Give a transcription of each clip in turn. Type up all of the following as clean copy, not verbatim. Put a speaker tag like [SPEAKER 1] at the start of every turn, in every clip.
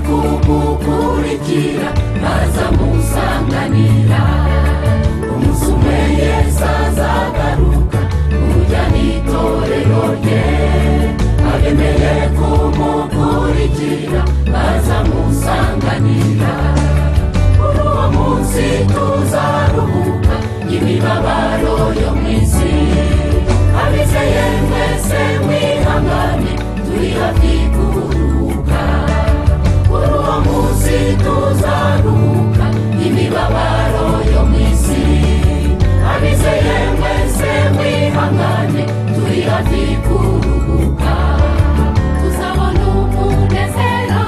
[SPEAKER 1] Kumukurikira bazamusanganira. Umunsi umwe Yesu azagaruka kujyana itorero rye, abemeye kumukurikira bazamusanganira. Muri uwo munsi tuzaruhuka imibabaro yo mu isi. Abizeye mwese mwihangane, turi hafi kuruhuka. Muri uwo munsi tuzaruhuka imibabaro yo mu isi. Abizeye mwese mwihangane, turi hafi kuruhuka. Tuzabona umunezero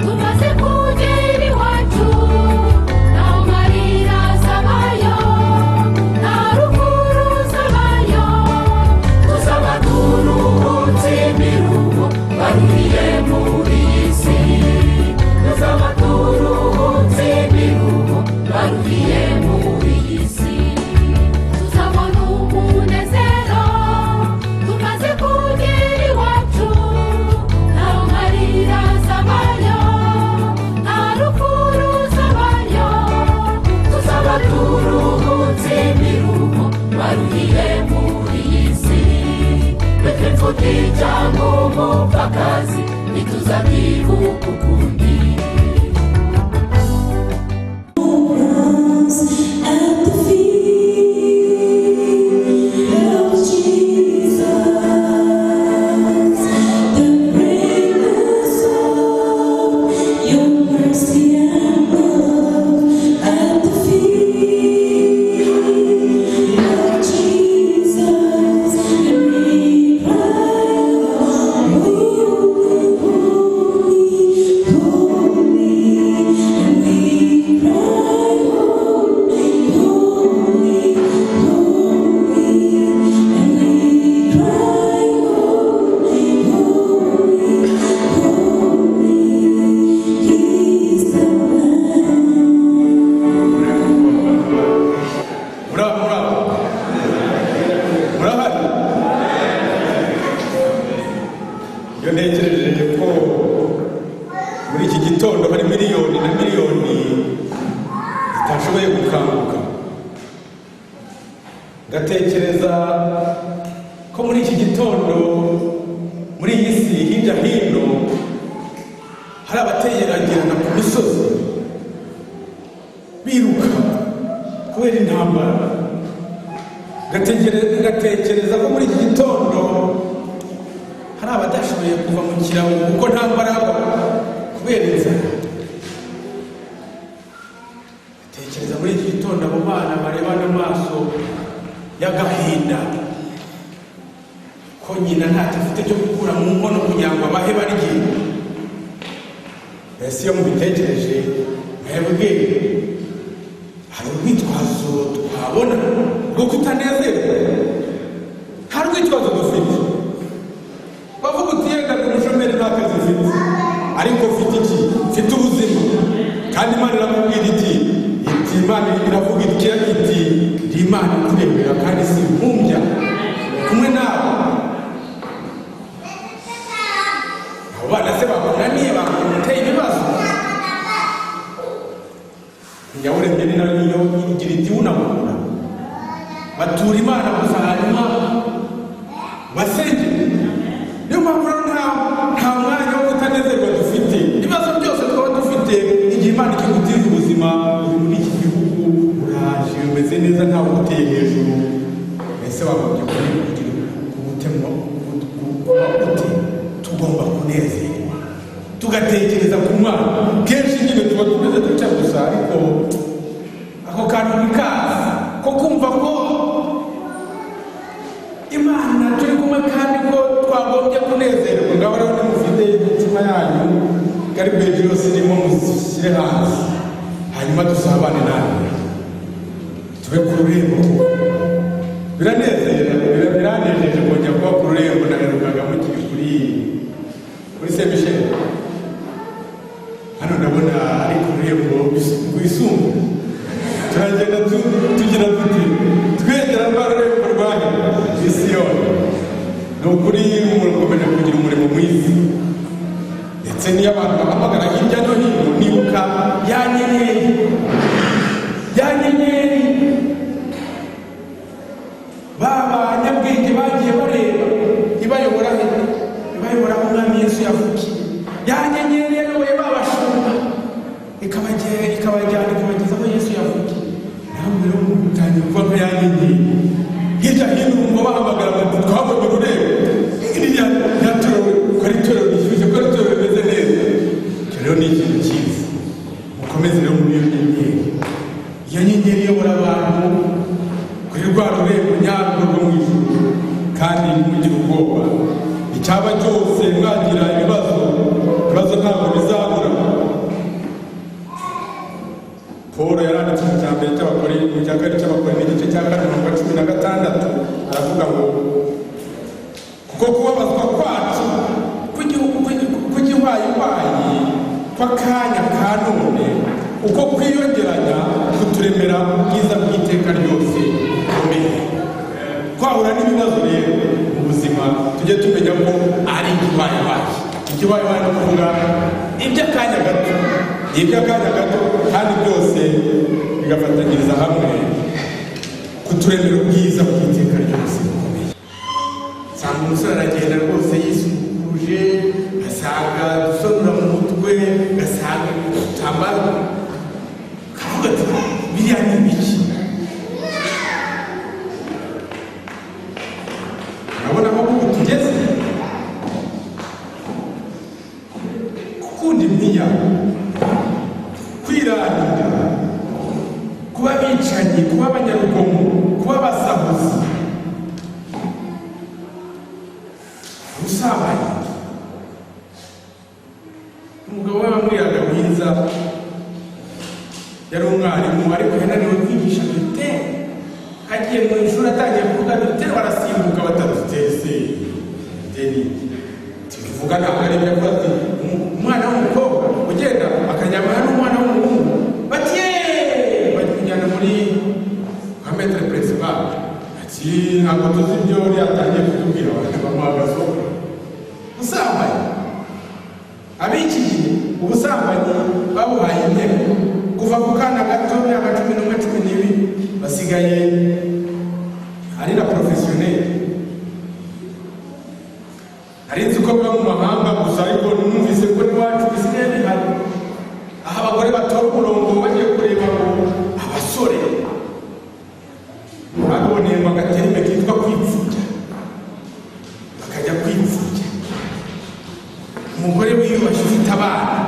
[SPEAKER 1] tumaze kugera iwacu, nta marira azabayo, nta rupfu ruzabayo. Tuzaba turuhutse imiruho baruhiye muri iyi si. Tuzaba turuhutse imiruho baruhiye muri iyi si. Tuzabona umunezero tumaze kugera iwacu, nta marira azabayo, nta rupfu ruzabayo. Tuzaba turuhutse imiruho baruhiye muri iyi si. Bityo imfubyi cyangwa umupfakazi ntituzabyibuka ukundi.
[SPEAKER 2] At the feet of Jesus, the greatness of your mercy and love. At the feet of Jesus, and we cry, "Holy, holy, holy," and we cry, "Holy, holy, holy," and we cry, "Holy, holy, holy, is the Lamb."
[SPEAKER 3] Muraho, muraho, murahari. Iyo ntekereje ko muri iki gitondo hari miliyoni na miliyoni zitashoboye gukanguka, ngatekereza ko muri iki gitondo muri iyi si hirya hino hari abateragirana ku misozi biruka kubera intambara, ngatekereza ko muri iki gitondo hari abadashoboye kuva mu kirago kuko nta mbaraga kubera inzara, ngatekereza muri iki gitondo abo bana barebana amaso y'agahinda ko nyina ntacyo afite cyo gukura mu nkono kugira ngo abahe barye. Mbese iyo mubitekereje mwebwe, hari urwitwazo twabona rwo kutanezerwa? Nta rwitwazo dufite. Bavuga uti: "Yenda ndi umushomeri, nta kazi mfite, ariko mfite iki? Mfite ubuzima." Kandi Imana iramubwira iti, Imana iravuga iti: "Ndi Imana ikuremera kandi si impumbya kumwe nawe." Abo bana se bakunaniye, bakuteye ibibazo? Nyawuremye ni nayo niyo igira iti: "Wunamura batura Imana gusa, hanyuma basengere." Niyo mpamvu rero nta mwanya wo kutanezerwa dufite. Ibibazo byose twaba dufite, igihe Imana ikigutije ubuzima, uri muri iki gihugu, uraje umeze neza, ntawe uguteye hejuru, mbese wagombye kugira kubutemwa kuba ute? Tugomba kunezerwa, tugatekereza ku Mwana. Kenshi nyine tuba tumeze dutya gusa, ariko ako kantu ntikaza ko kumva ko Imana turi kumwe kandi ko twagombye kunezerwa. Ngaho rero nimufite imitima yanyu garbage yose irimo muzishyire hanze, hanyuma dusabane namwe, tube ku rurembo. Biranezera, biranejeje kongera kuba ku rurembo. Naherukaga mukiri kuri Saint Michel. Hano ndabona ari ku rurembo rwisumbuye. Turagenda tugira tuti twegera rwa rurembo rwa Misiyoni. Ni ukuri mukomeje kugira umurimo mwiza, ndetse n'iyo abantu bahamagaye. bahamagara hirya no hino, nibuka ya nyenyeri, ya nyenyeri ba banyabwenge bagiye bareba ibayobora he, ibayobora aho Umwami Yesu yavukiye. Ya nyenyeri yayoboye ba bashumba ikabajyana ikabageza aho Yesu yavukiye. Namwe rero mutangiye kuva nka ya nyenyeri, hirya hino wumva bahamagara bati twabonye ururembo ririya ryatorero, ko ari itorero rishyushye, ko ari itorero rimeze neza. Icyo rero ni ikintu cyiza, mukomeze rero muri iyo nyenyeri. Iyo nyenyeri iyobora abantu kuri rwa rurembo nyarwo rwo mu ijuru, kandi ntimugire ubwoba. Icyaba cyose mwagira ibibazo, ibibazo ntabwo bizabura. Paul yaranditse mu cya mbere cy'Abakorinto, mu cya kabiri cy'Abakorinto, igice cya 4 umurongo wa 16, aravuga ngo kuko kubabazwa kwacu kw'igihwayihwayi kw'akanya ka none uko kwiyongeranya kuturemera ubwiza bw'iteka ryose bukomeye. Twahura n'ibibazo rero mu buzima, tujye tumenya ko ari igihwayihwayi. Igihwayihwayi ni ukuvuga iby'akanya gato, ni iby'akanya gato, kandi byose bigafatanyiriza hamwe kuturemera ubwiza bw'iteka ryose bukomeye. Usanga umusore aragenda rwose yisukuje, asanga dusonura mu mutwe, asanga udutambaro, kavuga ati biriya ni ibiki? Urabona ko ubu tugeze gukunda impiya, kwirangira, kuba abicanyi, kuba abanyarugomo, kuba abasahuzi, ubusambanyi. Umugabo we bamwiraga mwiza, yari umwarimu ariko yananiwe kwigisha dute. Agiye mu ishuri atangiye kuvuga dute, barasimbuka batadutese deni tukivuga ntabwo ari ibyo. Avuga ati umwana w'umukobwa ugenda akanyamara n'umwana w'umuhungu, bati yeee, bari kujyana muri kwa maître principal, ati ntabwo tuzi ibyo yatangiye kutubwira, bamuha agasopo. Ubusambanyi, ab'iki gihe ubusambanyi babuhaye intebe kuva ku kana gato, myaka 11, 12, basigaye ari na professionnel. Nari nzi ko biba mu mahanga gusa, ariko numvise ko n'iwacu bisigaye bihari, aho abagore batora umurongo bagiye kureba ngo abasore baboneye ngo agaterime kitwa kwipfubya, bakajya kwipfubya. Umugore wiyubashye ufite abana,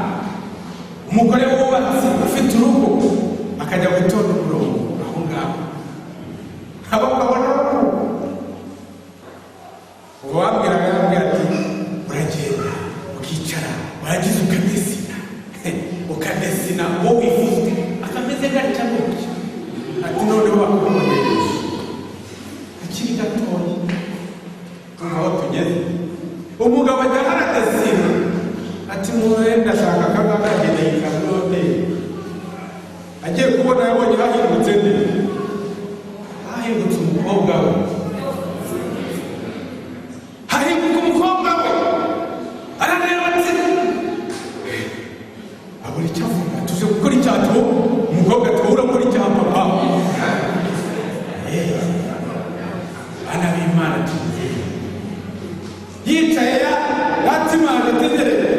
[SPEAKER 3] umugore wubatse ufite urugo, akajya gutora umurongo aho ngaho, abagabo nabo ubwo bambwiraga, yambwira ati uragenda ukicara, warangiza ukadesina, ukadesina uwo wifuza akameze gatya gutya, ati noneho bakumuhereje akiri gatoya. Tumva aho tugeze, umugabo ajya aradesina ati mwe ndashaka akangaka, agenda yikara muri hoteli, agiye kubona yabonye hahindutse nde? Hahindutse umukobwa we, hahinguka umukobwa we, arareba ati abura icyo avuga, tuje gukora icyaha, tuwo umukobwa ati wowe urakora icyaha papa. Bana b'Imana, tugiye yicaye yatimana ategereje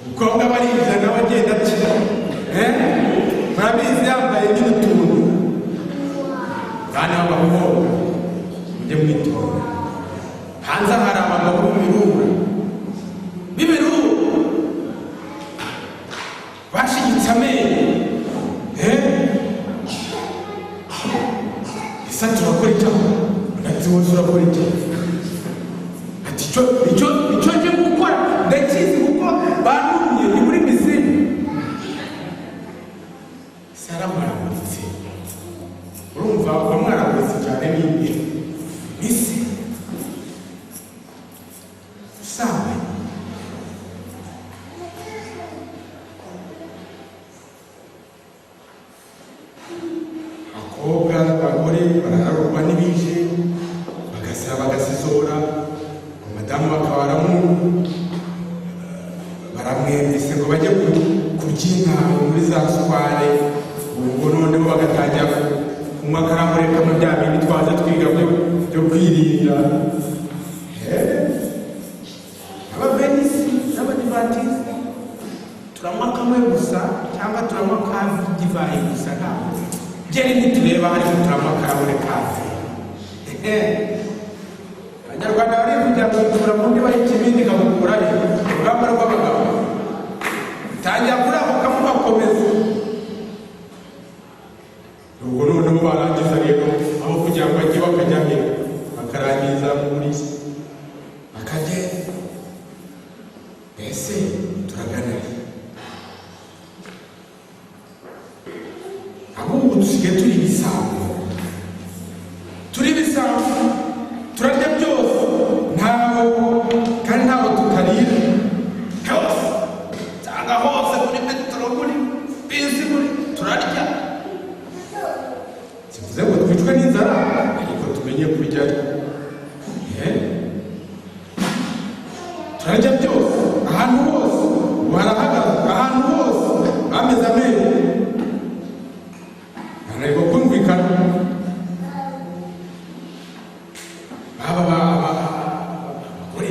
[SPEAKER 3] umukobwa, barinjira nawe agenda ati murabizi, yambaye n'utuntu. Bana b'abakobwa, mujye mwitonda, hanze hari abagabo b'ibirura, b'ibirura bashinyitse amenyo. Ese turakora icyaha? Ati wowe urakora icyaha? Ati icyo nje gukora ndakizi, kuko bantumye ni muri misiri. Sara mwaramuritse, urumva uba mwaramuritse cyane n'indi misi ubusambanyi. Abakobwa n'abagore barararurwa n'ibije, bagasaba bagasizora, madamu bakaba Baramwemvise ngo bajye kubyina muri za soirée, ubwo noneho bagatangira kunywa akaramure kamwe, bya bindi twaza twiga byo kwirinda. Abavenisi n'Abadivantisite turanywa kamwe gusa cyangwa turanywa ka divayi gusa, ntabwo byeri ntitureba, ariko turanywa akaramure ka vin. Abanyarwanda barivugira ngo ikura mu ndiba y'ikibindi kamukurayo. Urugamba rw'abagabo tangira kuri ako kamwe ugakomeza. Ubwo noneho barangiza rero, aho kugira ngo bajye bakajya he? Bakarangiza muri bakagenda. Mbese turagana he? Ahubwo dusigaye turi ibisambo, turi ibisambo, turarya byose, ntaho kandi ntaho tutarira hose, cyangwa hose muri metero, muri bisi, muri turarya. Sivuze ngo twicwe n'inzara, ariko tumenye kurya. Turarya byose, ahantu hose barahagaze, ahantu hose bameze amenyo, bananirwa kumvikana. Baba abagore,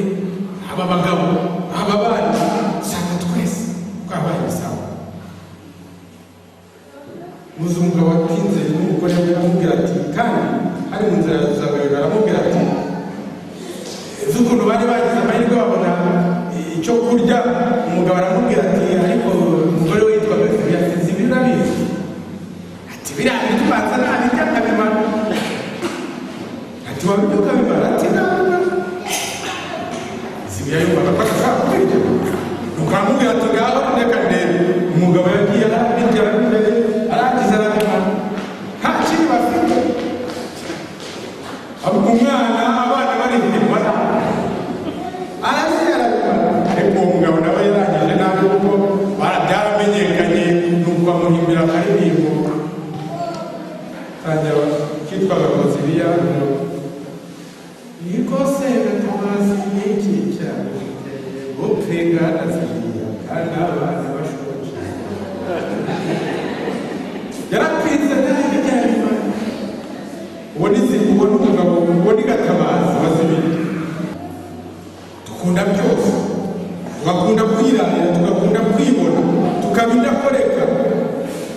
[SPEAKER 3] baba abagabo, baba abana, usanga twese twabaye ibisambo. Muzi umugabo watinze n'umugore we, aramubwira ati, kandi hari mu nzira ya Zabero, aramubwira ati z'ukuntu bari bagize amahirwe babona icyo kurya. Umugabo aramubwira ati, ariko umugore we yitwaga Zibiya, ati: "Zibiya, urabizi?" Ati: "Biriya biryo ubanza nabirya nkabimara." Ati: "Wabirya ukabimara?" Ati: "Nabimara." Zibiya yumvaga ko adashaka kubirya, nuko aramubwira ati: "Ngaho reka ndebe." Umugabo yagiye arabirya, arabirya, arangiza arabimara. Nta kindi bafite. Umwana, abana barihirwa, arabirya, arabimara. Ariko uwo mugabo nawe yarangije nabi, kuko byaramenyekanye, nuko bamuhimbira akaririmbo tangira kitwaga ngo Zibiya, ngo niko se Gatabazi, n'iki cyaguteye gupinga na Zibiya kandi abana bashonje? Yarapinze nabi byarabimara. Uwo ni uwo ni umugabo, uwo ni Gatabazi wa Zibiya. Dukunda byose, tugakunda kwirarira, tugakunda kwibona, tukaba indakoreka,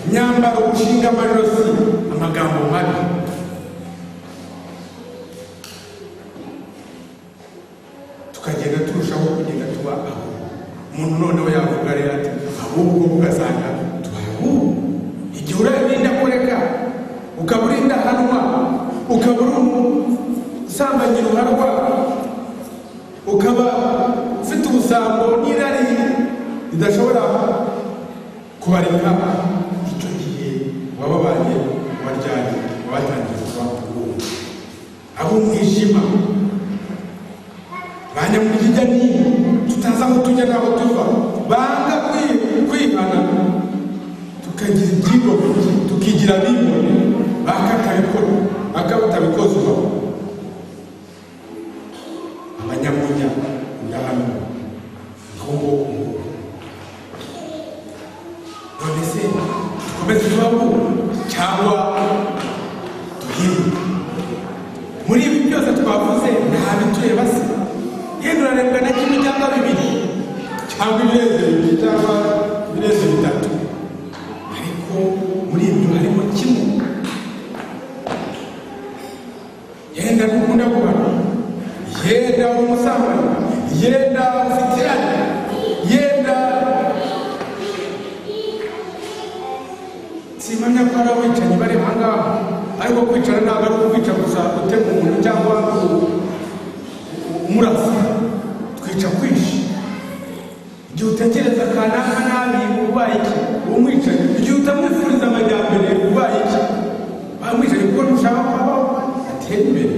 [SPEAKER 3] imyambaro, gushinga amajosi, amagambo mabi. Tukagenda turushaho kugenda tuba aho umuntu noneho yavuga rero ati ahubwo ugasanga tubaye ahubwo. Igihe uri indakoreka, ukaba uri indahanwa, ukaba uri umusambanyi ruharwa, ukaba ufite ubusambo n'irari ridashobora kubarika, icyo gihe wababanye waryanye, wabatangiye kuba uwo ab'umwijima, ba nyamujya n'ino, tutazi aho tujya n'aho tuva, banga kwihana, tukagira ibyigomeke, tukigira abibone, bakatabikora, bakabitabikozwa, abanyamunya, ndahanwa ngo. None se dukomeze tubaho cyangwa duhindure? Muri ibi byose twavuze nta bitureba se? Yenda urarebwa na kimwe cyangwa bibiri cyangwa ibirenze bibiri cyangwa ibirenze bitatu, ariko muri ibyo harimo kimwe. Yenda ntukunda kubana, yenda uri umusambanyi, yenda ufite irari, yenda simpamya ko hari abicanyi bari ahangaha, ariko kwicara ntabwo ari ukwica gusa, gutema umuntu cyangwa umurasa. Twica kwisha. Igihe utekereza kanaka nabi, ubaye iki? Umwicanyi. Igihe utamwifuriza amajyambere, ubaye iki? Bamwicanyi, kuko ntushaka ko abaho atera imbere.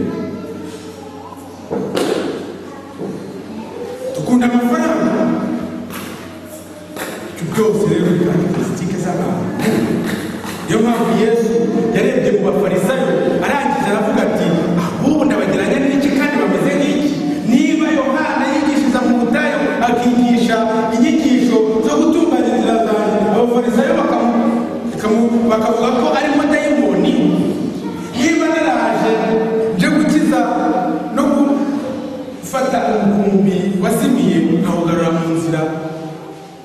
[SPEAKER 3] Dukunda amafaranga. Ibyo byose rero ni caractéristiques z'abantu. Niyo mpamvu Yesu yarebye mu Bafarisayo, arangije aravuga ati: "Ahubwo ndabageranya n'iki kandi bameze nk'iki?" Niba Yohana yigishiriza mu butayu Bakavuga ko arimo dayimoni. Niba naraje nje gukiza no gufata umukumbi wazimiye nkawugarura mu nzira,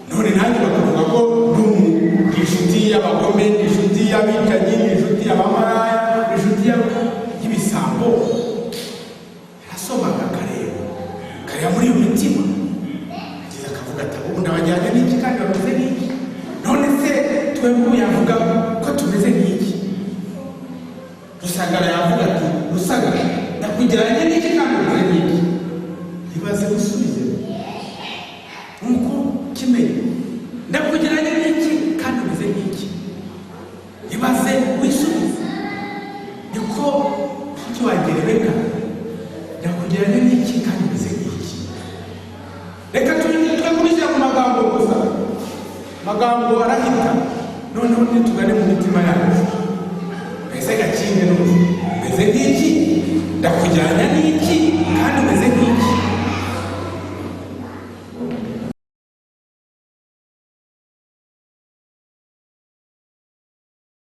[SPEAKER 3] none nanjye bakavuga ko ndi inshuti y'abagome, ndi inshuti y'abicanyi, ndi inshuti y'abamaraya, ndi inshuti y'ibisambo. Yarasomaga akareba, akareba muri iyo mitima, ageze akavuga ati: "Ubu ndabajyanye n'iki kandi bameze nk'iki?" None se twebwe ubu yavuga ko tumeze nk'iki? Rusagara yavuga ati: "Rusagara, ndakugereranya n'iki kandi umeze nk'iki?" Ibaze gusubize nk'uko kimenye: "Ndakugereranya n'iki kandi umeze nk'iki?" Ibaze wisubize. Niko mushiki wanjye Rebeka, ndakugereranya n'iki kandi umeze nk'iki? Reka twe kubishyira mu magambo gusa, amagambo arahita. Noneho nitugane mu mitima yacu. Mbese gakinge n'ubu umeze nk'iki? Ndakujyana n'iki kandi umeze nk'iki?